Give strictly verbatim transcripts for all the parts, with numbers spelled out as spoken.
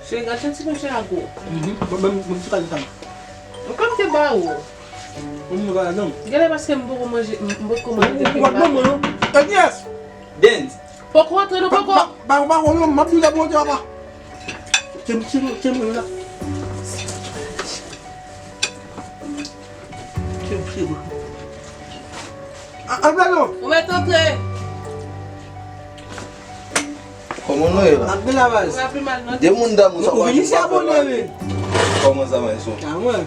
Cheri, gad jan ti manje a gwo. Mhm. Bon, bon, bon, ti kal sa. Ou kòm te ba ou. Bon, mwen pa ladan. Genlè paske m poko manje, m poko manje depi maten. Ou pa ban mwen non. Elias! Dens! Poko antre non, poko. Ba, ba, ba, non, m ap di w la pou antre apa. Tchim, tchim, tchim, la. Tchim, tchim. Antre non. Ou mèt antre. Kòman nou ye la? Ap gen la baz. De moun damou sa. Ou vin isi a bonè men. Kòman sa mwen sou? A mwen.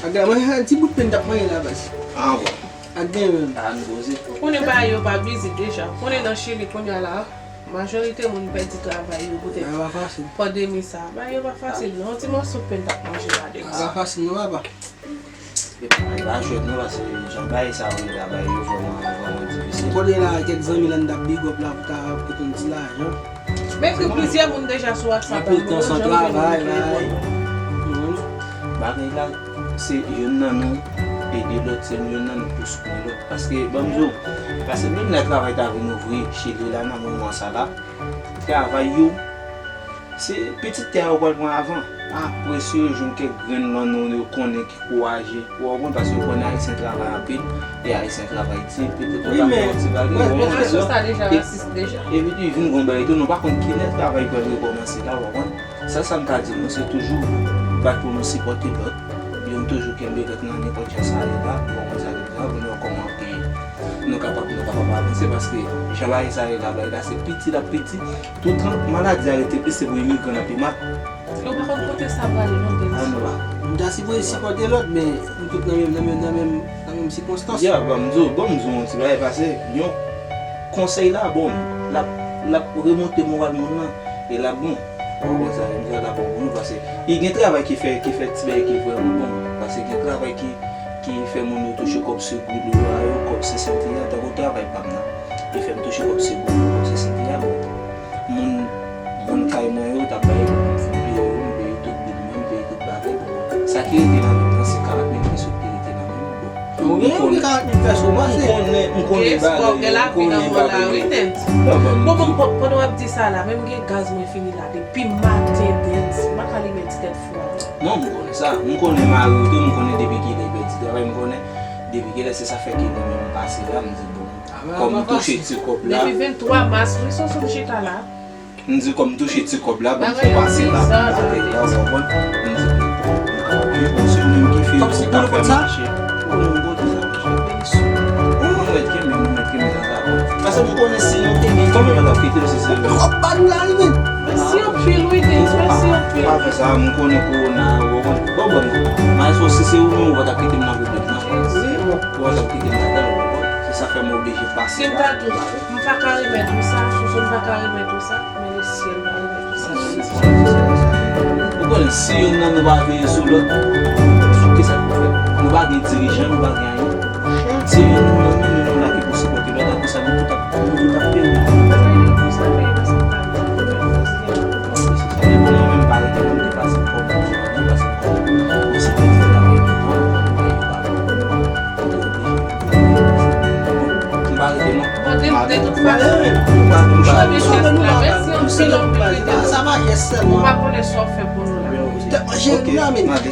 Ak mwen yon ti bout pen t ap manje la baz. A bon. Ak gen menm. A nou poze. Ou konnen bagay yo pa bizi deja. Ou konnen nan Chili kounye a la, majorite moun pèdi travay yo poutèt pandemi sa. Bagay yo pa fasil non. Yon ti mòso pen t ap manje la de. Pa fasil non papa. Epa, e pa jwèt non, paske jan bagay sa yo ye la, bagay yo vrèman, vrèman difisil. Kote la, kèk zanmi la n t ap big up la pou ta pote n ti lajan. M ekri plizyè moun deja sou WhatsApp la, m wè yo jan m vin ekri bon. Bagay la, se youn nan nou ede lòt, se youn nan nou pous pou lòt. Paske, ban m di w, paske menm lè travay ta vin ouvri Chili la nan moman sa la, travay yo, se pitit tè a yo pral pran avan. Apre si yo jwenn kèk grenn lan nou yo konnen ki kouraje, ou konprann, paske yo konnen Ayisyen travay anpil, e Ayisyen travay di, petèt yo ta fè yon ti bagay, ou konprann sa? Epi tou vin gon bagay tou, nou pa konn kilè travay pral rekòmanse la, ou konprann? Sèl sa m ka di nou, se toujou bat pou nou sipòte lòt, epi nou toujou kenbe lòt nan nenpòt jan sa ye la, ou konprann sa, pou nou wè kòman ke nou kapab, nou kapab avanse, paske jan bagay sa ye la, bagay la se piti l ap piti, toutan maladi a rete plis, se pou imigran n ap pi mal. Yo pa konn kote sa prale non, Denis. A nou la. Nou ta sipoze sipòte lòt, men nou tout nan menm, nan menm, nan menm, nan menm sikonstans. Ya, ban m di w, ban m di w yon ti bagay, pase yon konsèy la bon, l ap, l ap remonte moral moun nan, e l ap bon. Ou konprann sa, m di w l ap bon pou nou, pase e gen travay ki fè, ki fè ti bagay ki vrèman bon, pase gen travay ki, ki fè moun yo touche kòb Seguro a yo, kòb C C T a, tankou travay pa m nan, e fè m touche kòb Seguro, kòb C C T a, bon. Moun, moun kay mwen yo t ap bay m foule yo, m peye tout bil mwen, m peye tout bagay pou mwen. Sa ki rete nan men mwen se karant mil peso ki rete nan men mwen. Bon, ou gen, ou gen karant mil peso, pase. M konnen, m konnen bagay yo, m konnen bagay yo. Bon, bon, bon, pandan w ap di sa la, menm gen gaz mwen fini la, depi maten, Dens, m pa ka limen ti tèt fou a non. Non, m konnen sa, m konnen mari w tou, m konnen depi kilè pèdi travay, m konnen depi kilè, se sa fè ke mwen menm m pase la, m di bon. Kòm m touche ti kòb la. Depi venntwa mas wi, Soso m chita la. M di kòm m touche ti kòb la, ban m fè pase la pou m ka peye la, ou konprann? M di, m kapab gen yon sèl moun ki fè pou ka fè mache. Ou konn kote sa mache. Ou mèt kenbe, ou mèt kenbe sa sa bon. Paske m konnen si nou te gen kòman yo t ap kite m si se yo. Wap ba nou la wi men. Mèsi anpil wi Dens, mèsi anpil. Pa fè sa, m konnen kowona, ou konprann? Bon, bon, non. Maestro, si se ou menm, ou pa t ap kite m nan pwoblèm nan. Ou pa t ap kite m ladan l, ou konprann? Se sa fè m oblije pase la. Gen ta di w, m pa ka remèt ou sa, Soso m pa ka remèt ou sa, men lesyèl va remèt ou sa. Ou konnen, si youn nan nou pa veye sou lòt, kisa k pou fèt? Nou pa gen dirijan, nou pa gen anyen. Se youn nan nou, nou la ki pou sipòte lòt, apre sa, nou tout ap, nou tout ap peri. Mwen menm, m pa rete, mwen te pase kòb, mwen te pase kòb. Mwen se te travay toutan, mwen te travay toutan. M pa rete non. Bon, de, de tout fason, premye chans la, mèsi anpil, anpil, anpil. Ou pa konnen sa w fè pou nou la.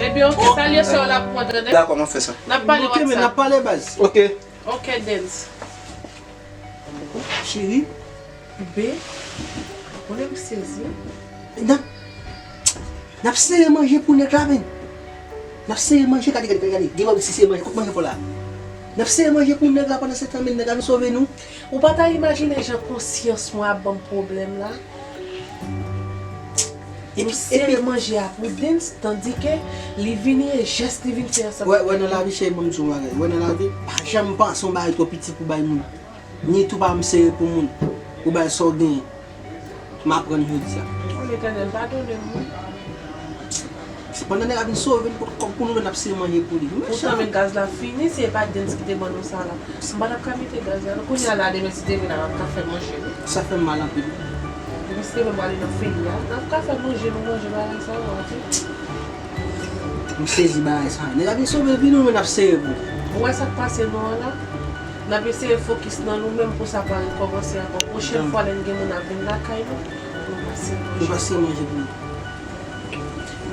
Epi, oke, salye sè w la pou mwen tande. Dakò, m ap fè sa. N ap pale WhatsApp. N ap pale baz. Oke. Oke, Dens. Cheri. Be, konnen m sezi. N ap, n ap sere manje pou nèg la, men. N ap sere manje, gade, gade, gade, gade. Gen moun si sere manje, kote manje pou la. N ap sere manje pou nèg la, pandan se tan, men nèg la vin sove nou. Ou pa ta imajine jan konsyans mwen ap ban m pwoblèm la. Nou sere manje a pou Dens, tandike li vini e jès li vin fè ansanm. Wè, wè nan lavi, cheri, ban m di w yon bagay. Wè nan lavi, pa janm panse yon bagay twò piti pou bay moun. Ni tou pa m sere pou moun. Ou bay sa w genyen. M aprann jodi a. O Letènèl, padone m wi. Se pandan nèg la vin sove n pot kòb pou nou menm n ap sere manje pou li. Poutan men gaz la fini, si e pa Dens ki te ban nou sa la, m pa t ap ka mete gaz la non. Kounye a la demen si Dye vle la m ap ka fè manje wi. Sa fè m mal anpil wi. Depi si Dye vle m prale nan peyi a, n ap ka fè manje, nou manje bagay sa yo wi. M sezi bagay sa. Nèg la vin sove vi nou men n ap sere pou. Ou wè sa k pase nou an la? N ap eseye fokis nan nou menm pou sa pa rekòmanse ankò. Pwochèn fwa lè n gen moun ap vin lakay nou, nou pa sere manje. Nou pa sere manje pou nou.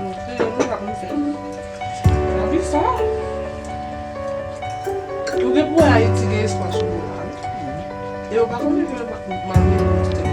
Montre yo, nou pa konn fè. Lavi sa. Ou gen pou wè Ayiti gen espas pou yo la, wi. E yo pa konnen ke yo pa mal mete tout